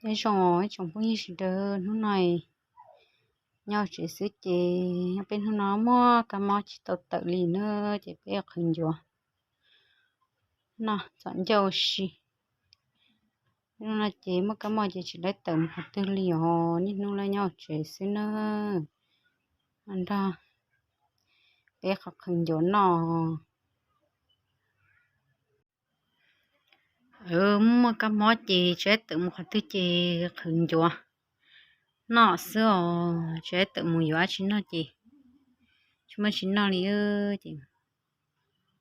Nyob zoo ib tsoom phooj ywg sawv daws, hnub no nyob tsev xwb ces peb hnub no muaj kab mob tsis tau tawm li na, ces peb qhwv ncuav noj txom ncauj si. Hnub no ces muaj kab mob ces tsis tau tawm mus qhov twg li os, niaj hnub los nyob tsev xwb na. Nrog peb qhov qhwv ncuav noj. Muaj kab mob ces tsis tau tawm mus qhov twg ces qhwv ncuav noj xwb os, tsis tau tawm mus yuav dab tsi noj ces tsis muaj tsis noj li,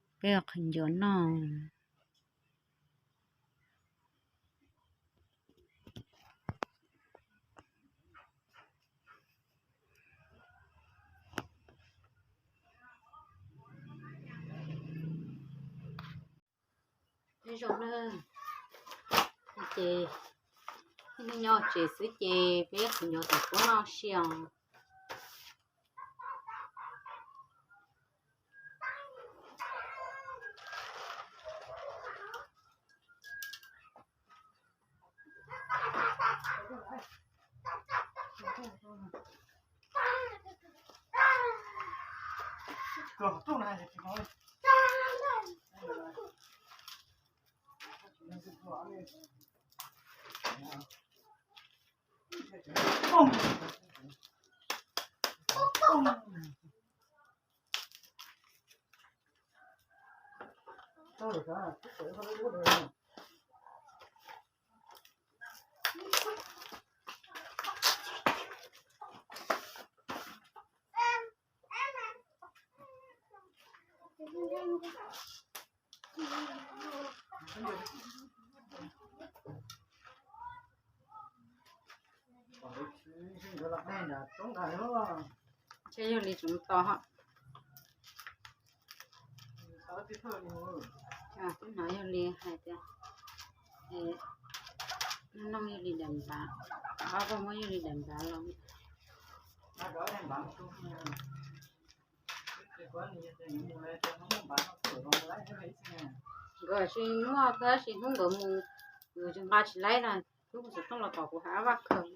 ces peb qhwv ncuav noj. Nyob zoo na, ces nyob tsev xwb ces peb qhwv ncuav tom qub noj si os. Ntshe yog li tseem tos hos. Twb hnov yog li hais tias, noj yog li daim npav, ob peb muab yog li daim npav los. Nkawd tsis muaj tab sis hnub nkawd mus, yus tsis nqa tsis laib no, hnub xov tooj los kom kuv hais ob vaj khaws.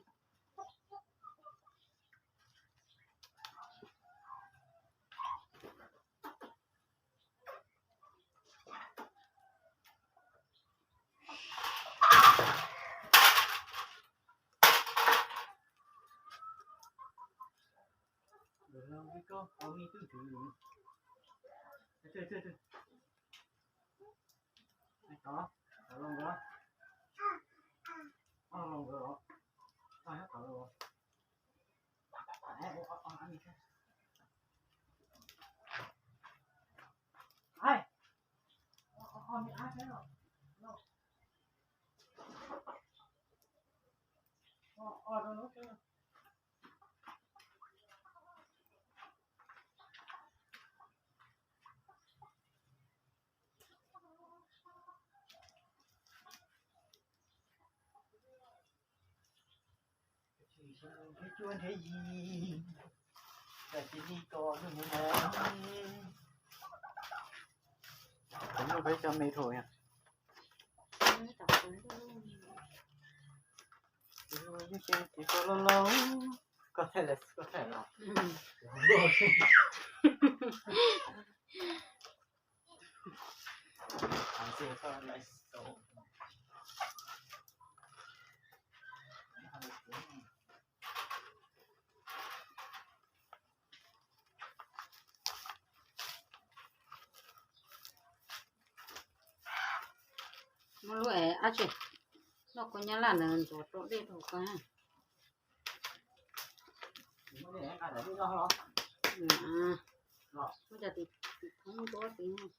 Nrhiav cuab nrhiav yig, tam sim li ko nws mus na. Kuv nyuj peb cov me rau yog. Kuv nyuj ces ces koj lauj lauj, koj thaij lawm koj thaij los. Muab lub es ab tsi, noj kua nyab laj ntawd ntxuav rau dej rau koj. Muab cov tim thoob ntuab tid.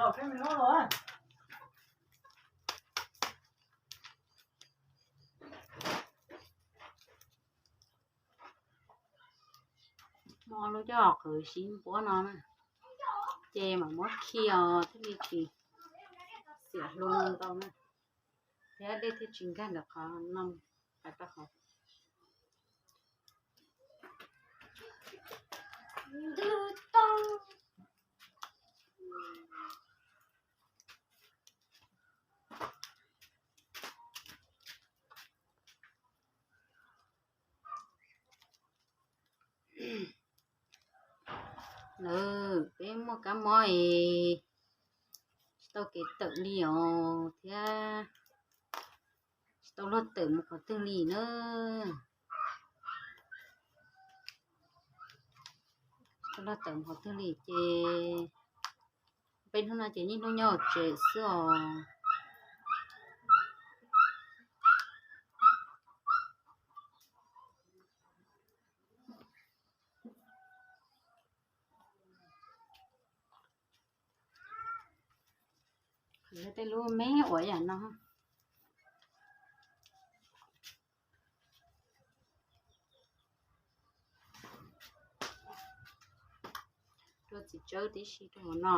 Muab lub coj qhwv sib npuab no na, ces mam muab khi os thiaj li tsis xiam hlua ntau na, thiab dej thiaj tsis nkag ntawm qhov no, qhov rau qhov Lawm, peb muaj kab mob es tsis tau kev tawm li os thiab tsis tau luag tawm mus qhov twg li na. Tsis tau luag tawm mus qhov twg li ces peb hnub no ces niaj hnub nyob hauv tsev xwb os. Qhwv tej lub me uas yam no. Rau txiv tsawb tib si rau hauv no.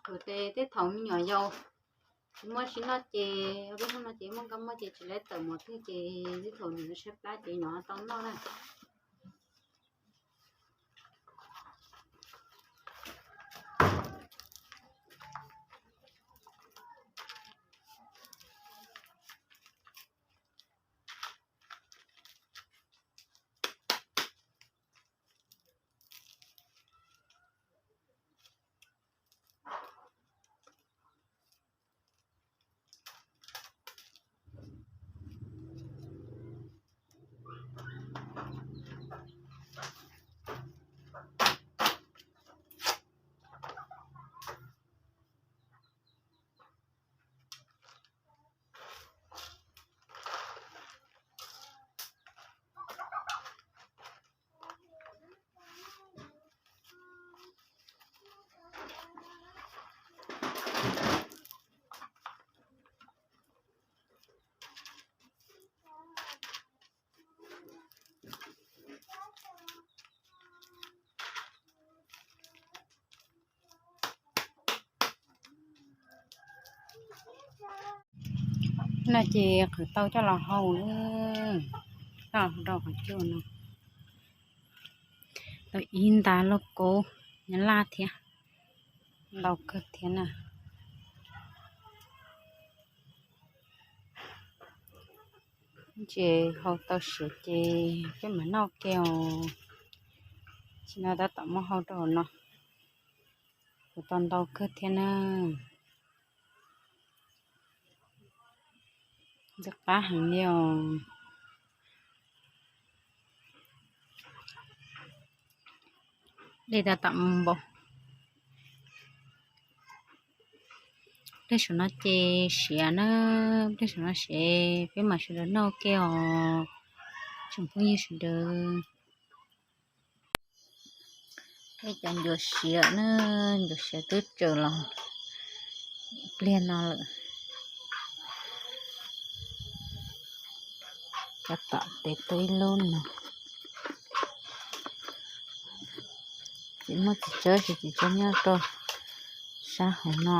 Qhwv tes tej thaum me nyuam yaus tsis muaj sim noj ces, peb hnub no ces muaj kab mob ces tsis lawv tawm mus twg ces tej thaum nws tshaib plab ces nws tau noj na. No ces qhwv tau coj los hau na, coj los hau rau qhov cub no. Tau ib nta lauj kaub nyob laj thiab, ntau kawg thiab na. Ces hau tau siav ces peb mam noj ke os. Tsis no tab tom muab hau rau hauv no, kuv tau ntau kawg thiab na. Ntxim qab heev li os. Dej tab tom mus npaum. Dej saum no ces siav na, dej saum no siav peb mam sawv daws noj ke os, tsoom phooj ywg sawv daws. Peb cov ncuav siav na, ncuav siav twb tsaws los pliag no lawm. Tab tom tev tau ib lub no. Tsis muaj txiv tsawb ces txiv tsawb nyob rau sab hauv no.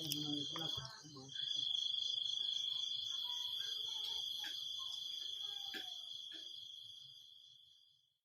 Tus no yog peb laj kawg kuv mas.